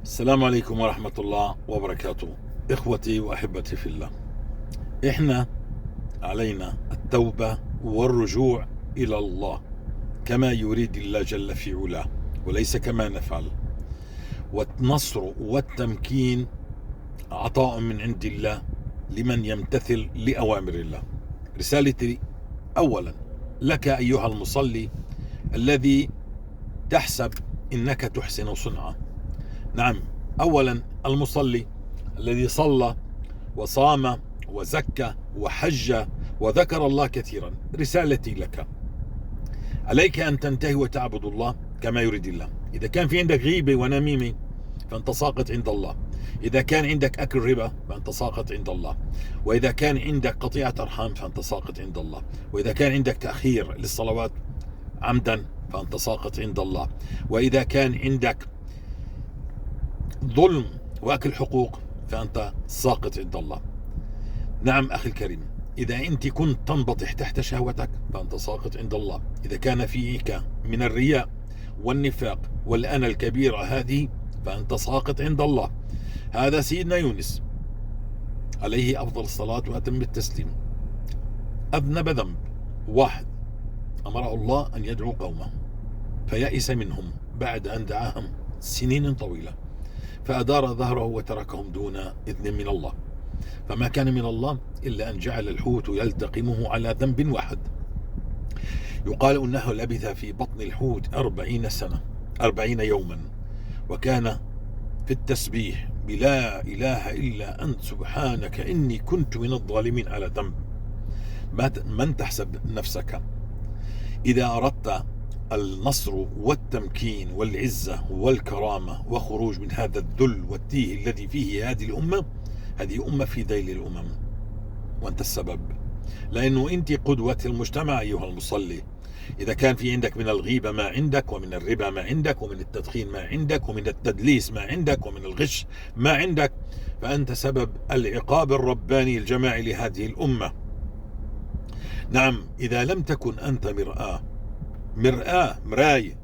السلام عليكم ورحمة الله وبركاته. إخوتي وأحبتي في الله، إحنا علينا التوبة والرجوع إلى الله كما يريد الله جل في علاه، وليس كما نفعل. والنصر والتمكين عطاء من عند الله لمن يمتثل لأوامر الله. رسالتي أولا لك أيها المصلي الذي تحسب إنك تحسن صنعا. نعم، أولا المصلي الذي صلى وصام وزكى وحج وذكر الله كثيرا، رسالتي لك عليك أن تنتهي وتعبد الله كما يريد الله. إذا كان في عندك غيبة ونميمة فأنت ساقط عند الله، إذا كان عندك أكل ربا فأنت ساقط عند الله، وإذا كان عندك قطيعة أرحام فأنت ساقط عند الله، وإذا كان عندك تأخير للصلوات عمدا فأنت ساقط عند الله، وإذا كان عندك ظلم وأكل حقوق فأنت ساقط عند الله. نعم أخي الكريم، إذا أنت كنت تنبطح تحت شهوتك فأنت ساقط عند الله. إذا كان فيك من الرياء والنفاق والأنا الكبيرة هذه فأنت ساقط عند الله. هذا سيدنا يونس عليه أفضل الصلاة وأتم التسليم أذنب ذنب واحد، أمره الله أن يدعو قومه فيأس منهم بعد أن دعاهم سنين طويلة، فأدار ظهره وتركهم دون إذن من الله. فما كان من الله إلا أن جعل الحوت يلتقمه على ذنب واحد. يقال أنه لبث في بطن الحوت 40 سنة، 40 يوما، وكان في التسبيح بلا إله إلا أنت سبحانك إني كنت من الظالمين على ذنب. من تحسب نفسك؟ إذا أردت النصر والتمكين والعزة والكرامة وخروج من هذا الذل والتيه الذي فيه هذه الأمة، هذه أمة في ذيل الأمم، وأنت السبب، لأنه أنت قدوة المجتمع أيها المصلي. إذا كان في عندك من الغيبة ما عندك، ومن الربا ما عندك، ومن التدخين ما عندك، ومن التدليس ما عندك، ومن الغش ما عندك، فأنت سبب العقاب الرباني الجماعي لهذه الأمة. نعم، إذا لم تكن أنت مرآة، مرآة مراية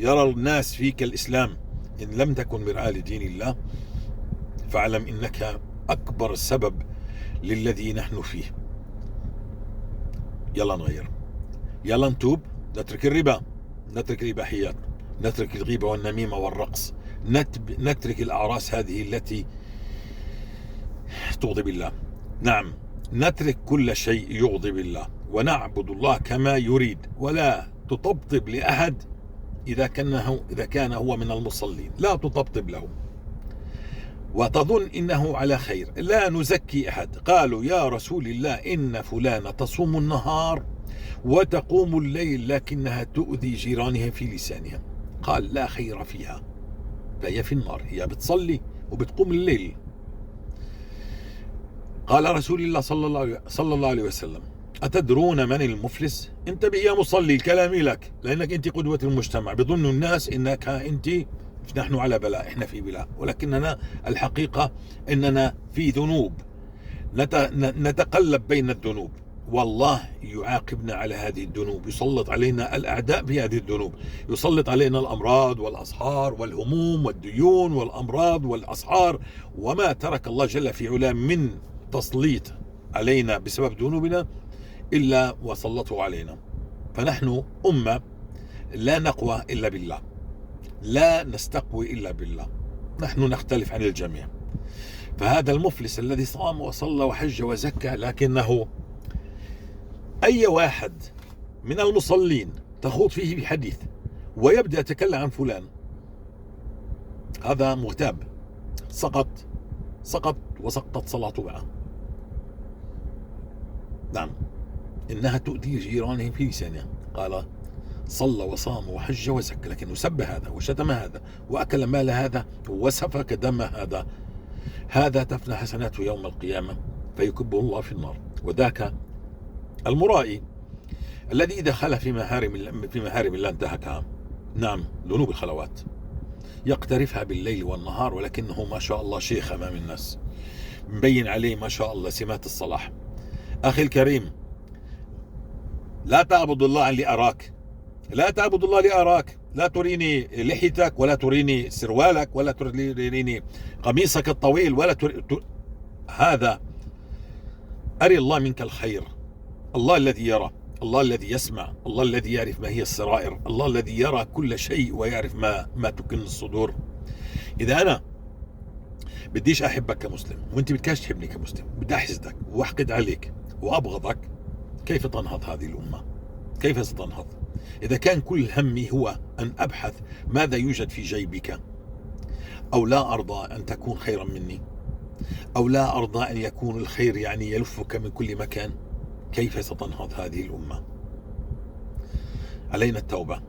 يرى الناس فيك الإسلام، إن لم تكن مرآة لدين الله فاعلم إنك أكبر سبب للذي نحن فيه. يلا نغير، يلا نتوب، نترك الربا، نترك الإباحيات، نترك الغيبة والنميمة والرقص، نترك الأعراس هذه التي تغضب الله. نعم، نترك كل شيء يغضب الله ونعبد الله كما يريد، ولا تطبطب لأحد إذا كان هو من المصلين، لا تطبطب له وتظن إنه على خير. لا نزكي أحد. قالوا يا رسول الله إن فلانة تصوم النهار وتقوم الليل لكنها تؤذي جيرانها في لسانها. قال لا خير فيها، فهي في النار، هي بتصلي وبتقوم الليل. قال رسول الله صلى الله عليه وسلم أتدرون من المفلس؟ انتبه يا مصلي، الكلام لك، لأنك أنت قدوة المجتمع. بظن الناس إنك أنت، نحن على بلاء، إحنا في بلاء، ولكننا الحقيقة إننا في ذنوب، نتقلب بين الذنوب، والله يعاقبنا على هذه الذنوب، يسلط علينا الأعداء بهذه الذنوب، يسلط علينا الأمراض والأسحار والهموم والديون والأمراض والأسحار، وما ترك الله جل في علاه من تسليط علينا بسبب ذنوبنا إلا وسلطه علينا. فنحن أمة لا نقوى إلا بالله، لا نستقوي إلا بالله، نحن نختلف عن الجميع. فهذا المفلس الذي صام وصلى وحج وزكى، لكنه أي واحد من المصلين تخوض فيه بحديث ويبدأ يتكلم عن فلان، هذا مغتاب، سقط سقط وسقطت صلاته معه. نعم، إنها تؤذي جيرانه في لسانها. قال صلى وصام وحج وزكى، لكنه سب هذا وشتم هذا وأكل مال هذا وسفك دم هذا، هذا تفنى حسناته يوم القيامة فيكبه الله في النار. وذاك المرائي الذي دخل في محارم الله انتهكها. نعم، ذنوب الخلوات يقترفها بالليل والنهار، ولكنه ما شاء الله شيخ أمام الناس، مبين عليه ما شاء الله سمات الصلاح. أخي الكريم، لا تعبد الله لأراك، لا تعبد الله لأراك، لا تريني لحيتك ولا تريني سروالك ولا تريني قميصك الطويل ولا تري... هذا أري الله منك الخير. الله الذي يرى، الله الذي يسمع، الله الذي يعرف ما هي السرائر، الله الذي يرى كل شيء ويعرف ما تكن الصدور. إذا أنا بديش أحبك كمسلم وأنت بدكاش تحبني كمسلم، بدي أحسدك وأحقد عليك وأبغضك، كيف تنهض هذه الأمة؟ كيف ستنهض؟ إذا كان كل همي هو أن أبحث ماذا يوجد في جيبك، أو لا أرضى أن تكون خيرا مني، أو لا أرضى أن يكون الخير يعني يلفك من كل مكان، كيف ستنهض هذه الأمة؟ علينا التوبة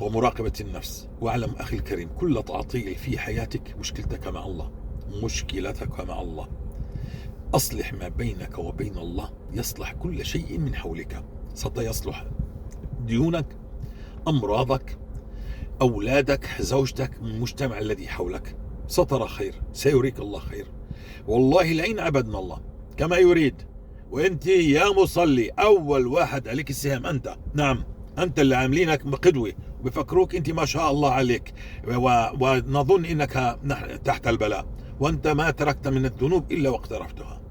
ومراقبة النفس. واعلم أخي الكريم، كل تعطيل في حياتك مشكلتك مع الله، مشكلتك مع الله. أصلح ما بينك وبين الله يصلح كل شيء من حولك. سيصلح ديونك، أمراضك، أولادك، زوجتك، المجتمع الذي حولك. سترى خير، سيريك الله خير. والله لئن عبدنا الله كما يريد، وانت يا مصلي أول واحد عليك السهام أنت. نعم، أنت اللي عاملينك قدوة وبفكروك أنت ما شاء الله عليك، ونظن إنك تحت البلاء، وأنت ما تركت من الذنوب إلا واقترفتها.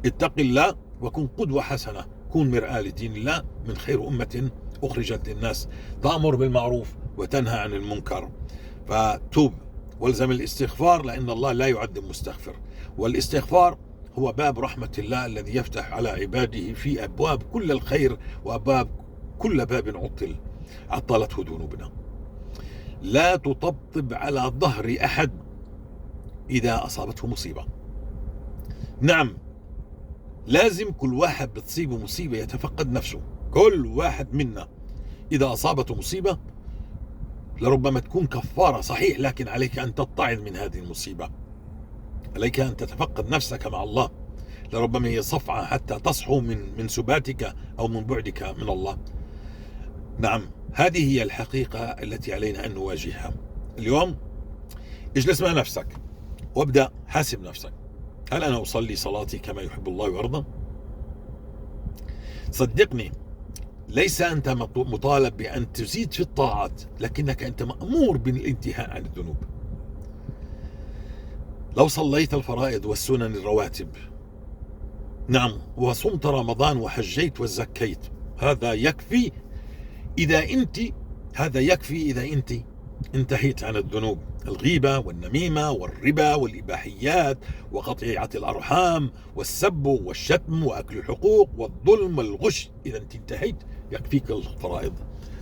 اتق الله وكن قدوة حسنة، كن مرآة لدين الله، من خير أمة أخرجت للناس، تأمر بالمعروف وتنهى عن المنكر. فتوب والزم الاستغفار، لأن الله لا يعذب مستغفر، والاستغفار هو باب رحمة الله الذي يفتح على عباده في أبواب كل الخير وأبواب كل باب عطل عطلته ذنوبنا. لا تطبطب على ظهر أحد إذا أصابته مصيبة. نعم، لازم كل واحد بتصيبه مصيبة يتفقد نفسه. كل واحد منا إذا أصابته مصيبة لربما تكون كفارة صحيح، لكن عليك أن تتعظ من هذه المصيبة، عليك أن تتفقد نفسك مع الله. لربما هي صفعة حتى تصحو من سباتك أو من بعدك من الله. نعم، هذه هي الحقيقة التي علينا أن نواجهها. اليوم اجلس مع نفسك وابدأ حاسب نفسك، هل أنا أصلي صلاتي كما يحب الله ويرضى؟ صدقني، ليس أنت مطالب بأن تزيد في الطاعات، لكنك أنت مأمور بالانتهاء عن الذنوب. لو صليت الفرائض والسنن الرواتب، نعم، وصمت رمضان وحجيت وزكيت، هذا يكفي إذا أنت، هذا يكفي إذا أنت انتهيت عن الذنوب، الغيبة والنميمة والربا والإباحيات وقطيعة الأرحام والسب والشتم وأكل الحقوق والظلم والغش. إذا أنت انتهيت يكفيك الفرائض،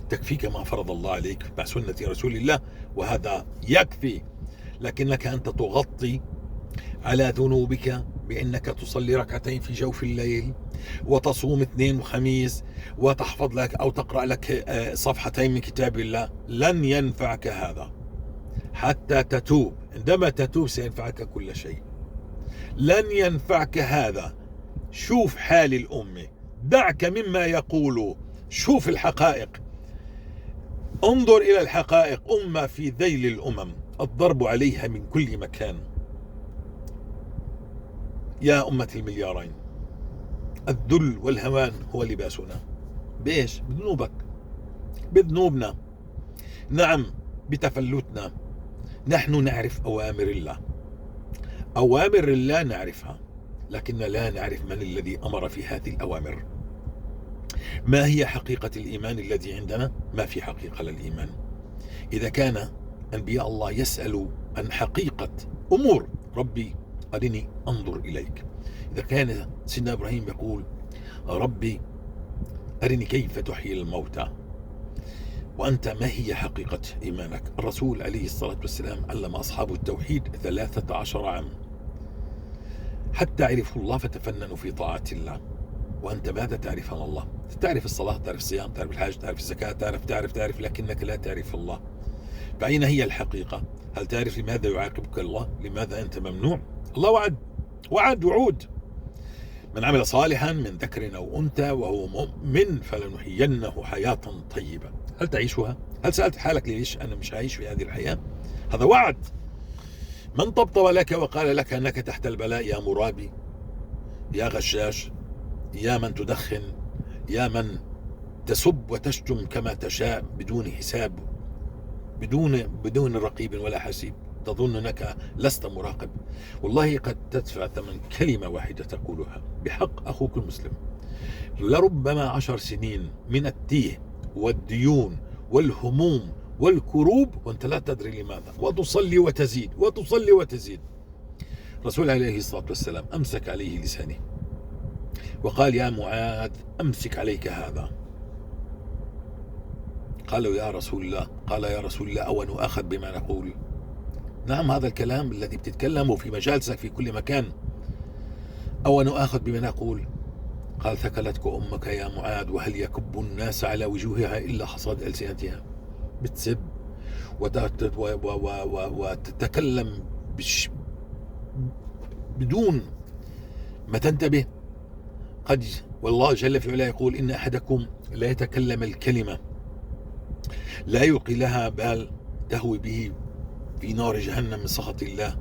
تكفيك ما فرض الله عليك مع سنة رسول الله، وهذا يكفي. لكنك أنت تغطي على ذنوبك بأنك تصلي ركعتين في جوف الليل، وتصوم 2 وخميس، وتحفظ لك أو تقرأ لك صفحتين من كتاب الله. لن ينفعك هذا حتى تتوب. عندما تتوب سينفعك كل شيء. لن ينفعك هذا. شوف حال الأمة، دعك مما يقولوا، شوف الحقائق، انظر إلى الحقائق. أمة في ذيل الأمم، الضرب عليها من كل مكان. يا أمة المليارين، الذل والهوان هو لباسنا. بإيش؟ بذنوبك، بذنوبنا، نعم، بتفلتنا. نحن نعرف أوامر الله، أوامر الله نعرفها، لكن لا نعرف من الذي أمر في هذه الأوامر. ما هي حقيقة الإيمان الذي عندنا؟ ما في حقيقة للإيمان. إذا كان أنبياء الله يسألوا عن حقيقة أمور، ربي أرني أنظر إليك. إذا كان سيدنا إبراهيم يقول ربي أرني كيف تحيي الموتى، وأنت ما هي حقيقة إيمانك؟ الرسول عليه الصلاة والسلام علم أصحابه التوحيد 13 عام حتى عرفوا الله فتفننوا في طاعة الله. وأنت ماذا تعرف عن الله؟ تعرف الصلاة، تعرف الصيام، تعرف الحج، تعرف الزكاة، تعرف تعرف تعرف، لكنك لا تعرف الله. فأين هي الحقيقة؟ هل تعرف لماذا يعاقبك الله؟ لماذا أنت ممنوع؟ الله وعد، وعد وعود. من عمل صالحا من ذكر أو أنثى وهو مؤمن فلنحيينه حياة طيبة. هل تعيشها؟ هل سألت حالك ليش أنا مش عايش في هذه الحياة؟ هذا وعد. من طبطب لك وقال لك أنك تحت البلاء يا مرابي، يا غشاش، يا من تدخن، يا من تسب وتشتم كما تشاء بدون حساب، بدون رقيب ولا حسيب، تظن أنك لست مراقب. والله قد تدفع ثمن كلمة واحدة تقولها بحق أخوك المسلم، لربما 10 سنين من التيه والديون والهموم والكروب وأنت لا تدري لماذا، وتصلي وتزيد وتصلي وتزيد. رسول عليه الصلاة والسلام أمسك عليه لسانه وقال يا معاذ أمسك عليك هذا. قالوا يا رسول الله، قال يا رسول الله أو نؤاخذ بما نقول؟ نعم، هذا الكلام الذي بتتكلمه في مجالسك في كل مكان، أو نؤاخذ بما نقول؟ قال ثكلتك أمك يا معاذ، وهل يكب الناس على وجوهها إلا حصاد ألسنتها؟ بتسب وتتكلم بدون ما تنتبه. قد والله جل في علاه يقول إن أحدكم لا يتكلم الكلمة لا يلقي لها بال تهوي به في نار جهنم من سخط الله،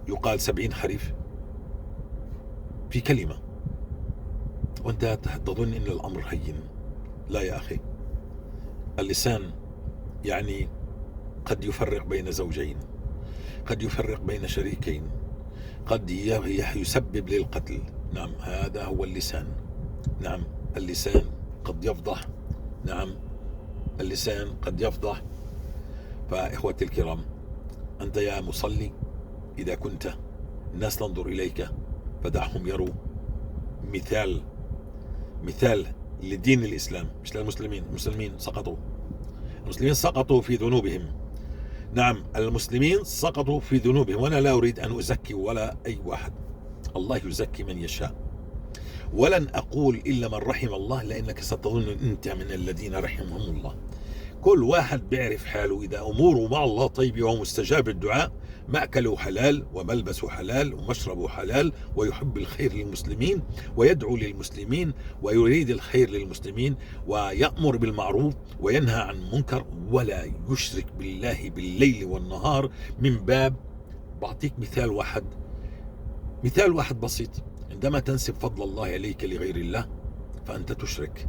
يقال 70 خريف في كلمة، وأنت تظن إن الأمر هين. لا يا أخي، اللسان يعني قد يفرق بين زوجين، قد يفرق بين شريكين، قد يسبب للقتل. نعم، هذا هو اللسان. نعم، اللسان قد يفضح. نعم، اللسان قد يفضح. فإخوتي الكرام، أنت يا مصلي إذا كنت الناس تنظر إليك فدعهم يروا مثال لدين الإسلام، مش للمسلمين. المسلمين سقطوا، المسلمين سقطوا في ذنوبهم. نعم، المسلمين سقطوا في ذنوبهم، وأنا لا أريد أن أزكي ولا أي واحد، الله يزكي من يشاء، ولن أقول إلا من رحم الله، لأنك ستظن أنت من الذين رحمهم الله. كل واحد بيعرف حاله، إذا أموره مع الله طيبة وهو مستجاب الدعاء، مأكله حلال وملبسه حلال ومشربه حلال، ويحب الخير للمسلمين ويدعو للمسلمين ويريد الخير للمسلمين ويأمر بالمعروف وينهى عن المنكر ولا يشرك بالله بالليل والنهار. من باب بعطيك مثال واحد، مثال واحد بسيط، عندما تنسب فضل الله عليك لغير الله فأنت تشرك.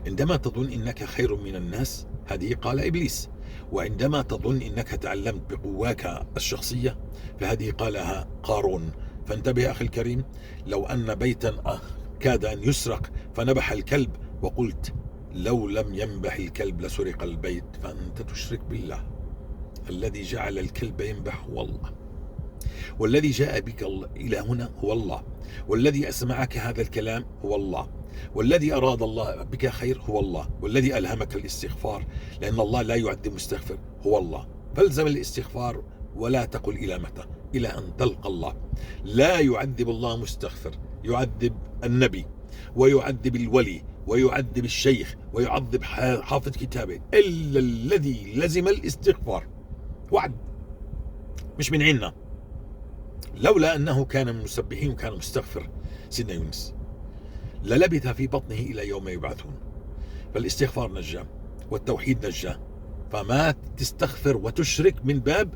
عندما تظن إنك خير من الناس، هذه قال إبليس. وعندما تظن إنك تعلمت بقواك الشخصية، فهذه قالها قارون. فانتبه أخي الكريم، لو أن بيتا كاد أن يسرق فنبح الكلب وقلت لو لم ينبح الكلب لسرق البيت، فأنت تشرك بالله. الذي جعل الكلب ينبح هو الله، والذي جاء بك إلى هنا هو الله، والذي أسمعك هذا الكلام هو الله، والذي أراد الله بك خير هو الله، والذي ألهمك الاستغفار، لأن الله لا يعذب مستغفر، هو الله. فالزم الاستغفار ولا تقل إلى متى، إلى أن تلقى الله. لا يعذب الله مستغفر، يعذب النبي ويعذب الولي ويعذب الشيخ ويعذب حافظ كتابه، إلا الذي لزم الاستغفار. وعد مش من عندنا، لولا أنه كان من المسبحين وكان مستغفر سيدنا يونس للبث في بطنه إلى يوم يبعثون. فالاستغفار نجاه والتوحيد نجاه، فما تستغفر وتشرك من باب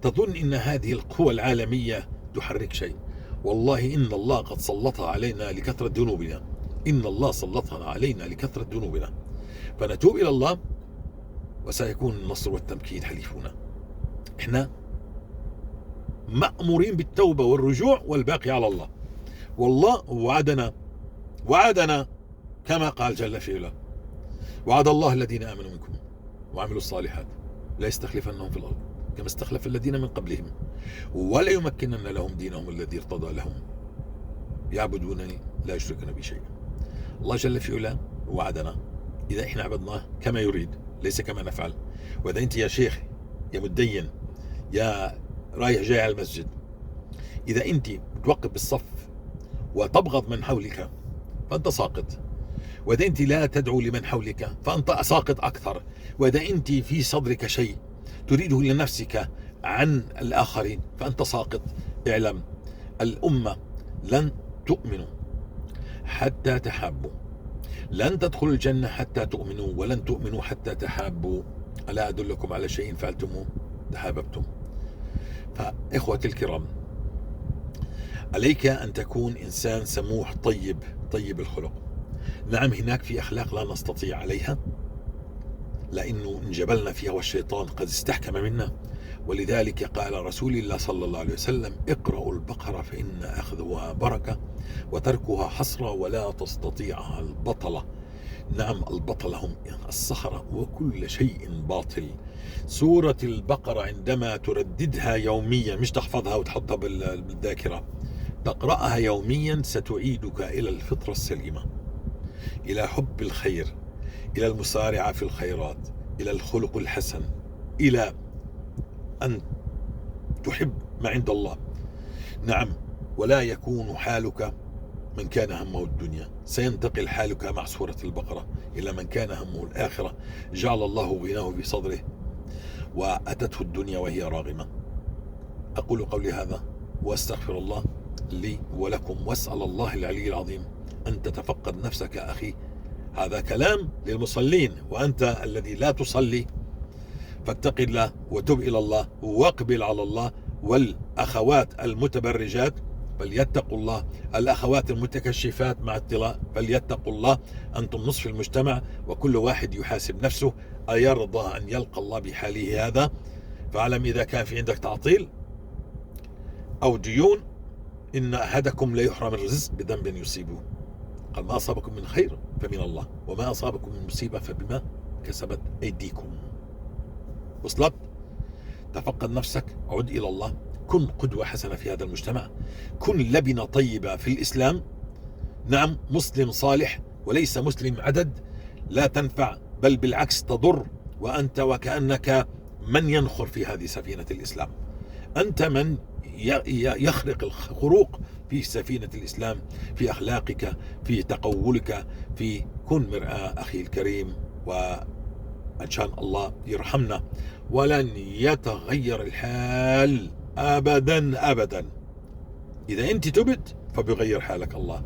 تظن إن هذه القوى العالمية تحرك شيء. والله إن الله قد سلطها علينا لكثرة ذنوبنا، إن الله سلطها علينا لكثرة ذنوبنا، فنتوب إلى الله وسيكون النصر والتمكين حليفنا. إحنا مأمورين بالتوبة والرجوع والباقي على الله، والله وعدنا كما قال جل في علاه: وعد الله الذين آمنوا منكم وعملوا الصالحات لا يستخلفنهم في الأرض كما استخلف الذين من قبلهم ولا يمكنن لهم دينهم الذي ارتضى لهم يعبدونني لا يشركون بي شيئا. الله جل في علاه وعدنا إذا إحنا عبدناه كما يريد ليس كما نفعل. وإذا أنت يا شيخ يا متدين يا رايح جاي على المسجد، إذا أنت بتوقف بالصف وتبغض من حولك فأنت ساقط، وإذا أنت لا تدعو لمن حولك فأنت ساقط أكثر، وإذا أنت في صدرك شيء تريده لنفسك عن الآخرين فأنت ساقط. اعلم الأمة لن تؤمنوا حتى تحابوا، لن تدخلوا الجنة حتى تؤمنوا، ولن تؤمنوا حتى تحابوا. ألا أدلكم على شيء فعلتموه تحاببتم. فإخوتي الكرام، عليك أن تكون إنسان سموح طيب، طيب الخلق. نعم هناك في أخلاق لا نستطيع عليها لأنه انجبلنا فيها والشيطان قد استحكم منا. ولذلك قال رسول الله صلى الله عليه وسلم: اقرأوا البقرة فإن أخذها بركة وتركها حسرة ولا تستطيعها البطلة. نعم البطلة هم السحرة وكل شيء باطل. سورة البقرة عندما ترددها يوميا، مش تحفظها وتحطها بالذاكرة، تقرأها يوميا، ستعيدك إلى الفطرة السليمة، إلى حب الخير، إلى المسارعة في الخيرات، إلى الخلق الحسن، إلى أن تحب ما عند الله. نعم، ولا يكون حالك من كان همه الدنيا، سينتقل حالك مع سورة البقرة إلى من كان همه الآخرة، جعل الله غناه في صدره وأتته الدنيا وهي راغمة. أقول قولي هذا وأستغفر الله لي ولكم، وأسأل الله العلي العظيم أن تتفقد نفسك أخي. هذا كلام للمصلين، وأنت الذي لا تصلي فاتق الله وتب إلى الله واقبل على الله. والأخوات المتبرجات فليتقوا الله، الأخوات المتكشفات مع الطلاء فليتقوا الله، أنتم نصف المجتمع وكل واحد يحاسب نفسه، أيرضى أن يلقى الله بحاله هذا؟ فاعلم إذا كان في عندك تعطيل أو ديون إن أحدكم ليحرم الرزق بذنب يصيبه. قال: ما أصابكم من خير فمن الله، وما أصابكم من مصيبة فبما كسبت أيديكم. وصلت؟ تفقد نفسك، عد إلى الله، كن قدوة حسنة في هذا المجتمع، كن لبنة طيبة في الإسلام. نعم، مسلم صالح وليس مسلم عدد، لا تنفع بل بالعكس تضر، وأنت وكأنك من ينخر في هذه سفينة الإسلام، أنت من يخرق الخروق في سفينة الإسلام، في أخلاقك، في تقولك، في كن مرآة أخي الكريم. وإن شاء الله يرحمنا، ولن يتغير الحال أبدا أبدا. إذا أنت تبت فبيغير حالك الله،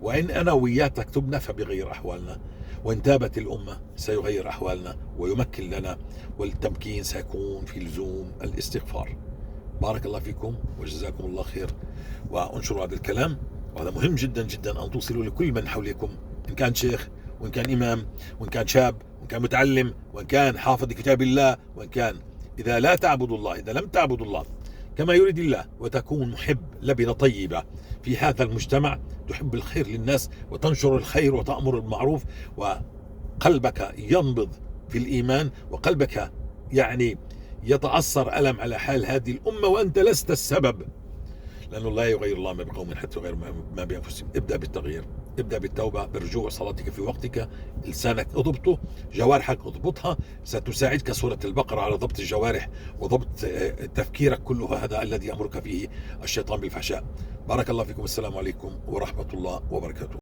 وإن أنا وياتك تبنا فبيغير أحوالنا، وإن تابت الأمة سيغير أحوالنا ويمكن لنا، والتمكين سيكون في لزوم الاستغفار. بارك الله فيكم وجزاكم الله خير، وانشروا هذا الكلام، وهذا مهم جدا جدا أن توصلوا لكل من حولكم، إن كان شيخ وإن كان إمام وإن كان شاب وإن كان متعلم وإن كان حافظ كتاب الله، وإن كان إذا لا تعبد الله، إذا لم تعبد الله كما يريد الله وتكون محب لبنة طيبة في هذا المجتمع، تحب الخير للناس وتنشر الخير وتأمر بالمعروف، وقلبك ينبض في الإيمان، وقلبك يعني يتأثر ألم على حال هذه الأمة وأنت لست السبب، لأنه لا يغير الله ما بقوم حتى يغيروا ما بأنفسهم. ابدأ بالتغيير، ابدأ بالتوبة، بالرجوع، صلاتك في وقتك، لسانك اضبطه، جوارحك اضبطها، ستساعدك سورة البقرة على ضبط الجوارح وضبط تفكيرك كله، هذا الذي يأمرك فيه الشيطان بالفحشاء. بارك الله فيكم، السلام عليكم ورحمة الله وبركاته.